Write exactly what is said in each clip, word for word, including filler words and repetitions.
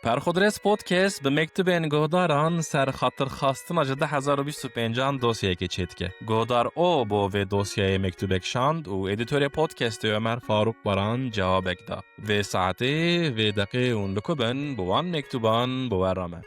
Perxudres Podcast bi mektubên guhdaran ser xatirxastina ji du hezar û bîst û pêncan dosyayekê çêdike. Guhdar O bo vê dosyayê mektubek şand û edîtorê podcastê Ömer Faruk Baran cewabek da. Vê saetê, vê deqê hûn li ku bin, bi wan mektuban bi we re me.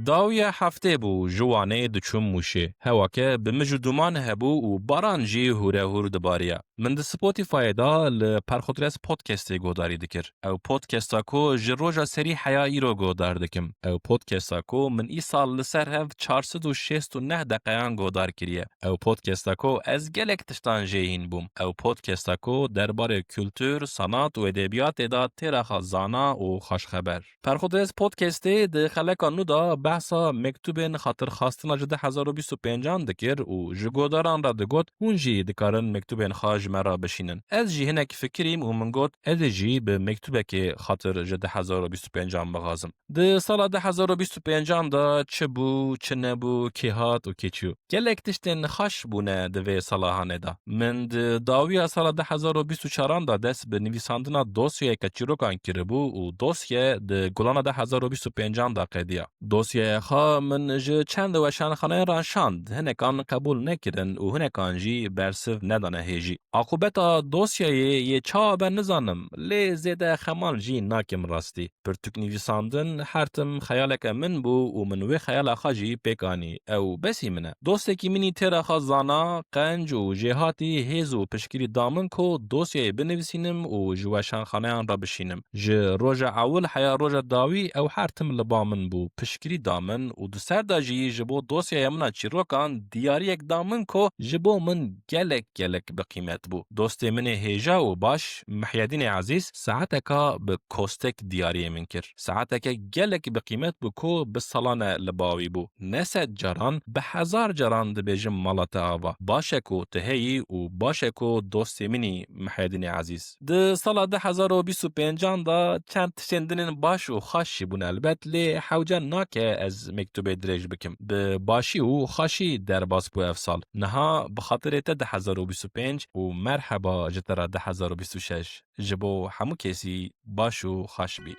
Dawiya heftê bû, ji Wanê diçûm Mûşê. Hewake bi mij û dûman hebû û baran jî hûrehûr dibariya. Min di Spotifyê de li Perxudres Podcastê guhdarî dikir. Ew podcasta ku ji roja serî heya îro guhdar dikim. Ew podcasta ku min îsal li ser hev çar sed û şêst û neh deqeyan guhdar kiriye. Ew podcasta ku ez gelek tiştan jê hîn bûm. Ew podcasta ku derbarê kultur, sanat û edebiyatê de têra xwe zana û xweşxeber. Perxudres Podcastê di xeleka nû de behsa mektubên xatirxastina ji du hezar û bîst û pêncan dikir û ji guhdaran re digot, hûn jî dikarin mektubên xwe ji me re bişînin. Ez jî hinek fikirîm û min got, ez ê jî bi mektubekê xatir ji du hezar û bîst û pêncan bixwazim. Di sala du hezar û bîst û pêncan de çi bû, çi nebû, kê hat û kê çû. Gelek tiştên xweş bûne di vê sala hanê de. Min di dawiya sala du hezar û bîst û çaran de dest bi nivîsandina dosyayeke çîrokan kiribû û dosye di gulana du hezar û bîst û pêncan de qediya. Dosyaya xwe min ji çend weşanxaneyan re şand, hinekan qebûl nekirin û hinekan jî bersiv nedane hêjî. Aqûbeta dosyayê yê çawa be nizanim, lê zêde xemal jî nakim rastî. Pirtûk nivîsandin her tim xeyaleke min bû û min wê xeyala xwe jî pêk anî. Ew besî min e. Dostekî min î têra xwe zana, qenc û jêhatî hêz û piştgirî da min ku dosyayê binivîsînim û ji weşanxaneyan re bişînim. Ji roja ewil heya roja dawî ew her tim li ba min bû, piştgirî da min û di ser de jî ji bo dosyaya min a çîrokan diyariyek da min ku ji bo min gelek gelek bi qîmet bû. Dostê min ê hêja û baş, Mihyedînê Ezîz, saeteka bi kostek diyariyê min kir. Saeteke gelek bi qîmet bû ku bi salan e li ba wî bû. Ne sed caran, bi hezar caran dibêjim mala te ava. Baş e ku tu heyî û baş e ku dostê min î, Mihyedînê Ezîz. Di sala du hezar û bîst û pêncan de çend tiştên dinên baş û xweş jî bûn elbet, lê hewce nake ez mektubê dirêj bikim. Bi başî û xweşî derbas bû ev sal. Niha bi xatirê te du hezar û bîst û pênc û merheba ji te re du hezar û bîst û şeş. Ji bo hemû kesî baş û xweş bî.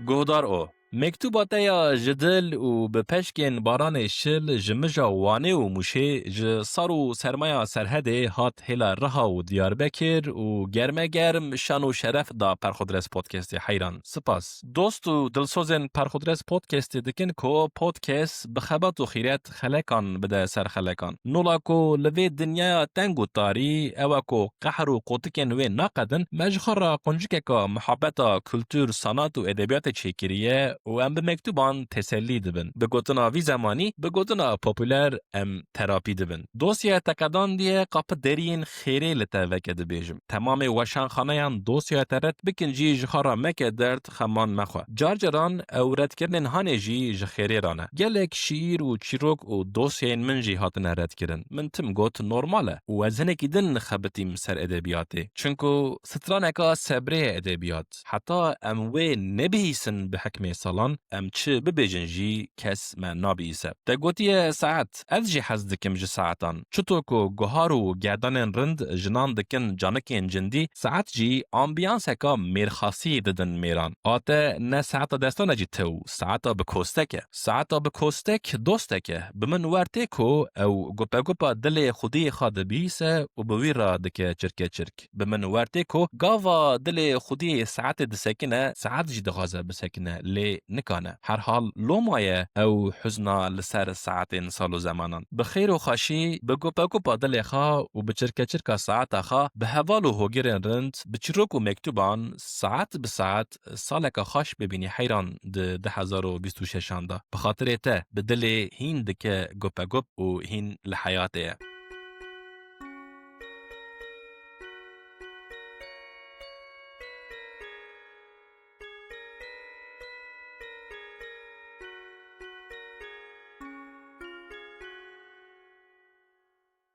Guhdar O. Mektuba te ya ji dil û bi peşkên baranê şil ji mija Wanê û Mûşê, ji sar û sermaya Serhedê hat hêla Riha û Diyarbekir û germe germ şan û şeref da Perxudres Podcastê heyran. Spas. Dost û dilsozên Perxudres Podcastê dikin ku podcast bi xebat û xîret xelekan bide ser xelekan. Nola ku li vê dinyaya teng û tarî, ew e ku qehr û qotikên wê naqedin, me ji xwe re quncikeka muhabbeta kultur, sanat û edebiyatê çêkiriye û em bi mektuban tesellî dibin. Bi gotina vî zemanî, bi gotina populer, em terapî dibin. Dosyaya te qedandiye, qapî deriyên xêrê li te veke dibêjim. Temamê weşanxaneyan dosyaya te red bikin jî ji xwe re meke derd, xeman mexwe. Car caran ew redkirinên hanê jî ji xêrê re ne. Gelek şiîr û çîrok û dosyayên min jî hatine redkirin. Min tim got normal e û ez hinekî din xebitîm ser edebiyatê. Çinku straneka sebrê ye edebiyat. Heta em wê nebihîsin bi hikmê salan, em çi bibêjin jî kes me nabihîse. Te gotiye saet, ez jî hez dikim ji saetan. Çito ku guhar û gerdanên rind jinan dikin canikên cindî, saet jî ambiyanseka mêrxasî didin mêran. A te ne saeta destan e jî tew, saeta bi kostek e. Saeta bi kostek dostek e. Bi min wer tê ku ew gupegupa dilê xwediyê xwe dibihîse û bi wî re dike çirkeçirk. Bi min wer tê ku gava dilê xwediyê saetê disekine, saet jî dixwaze bisekine, lê nikane. Herhal loma ye ew huzna li ser saetên sal û zemanan. Bi xêr û xweşî, bi gupegupa dilê xwe û bi çirkeçirka saeta xwe, bi heval û hogirên rind, bi çîrok û mektuban, saet bi saet, saleke xweş bibînî heyran di du hezar û bîst û şeşan de. Bi xatirê te, bi dilê hîn dike gupegup û hîn li heyatê ye.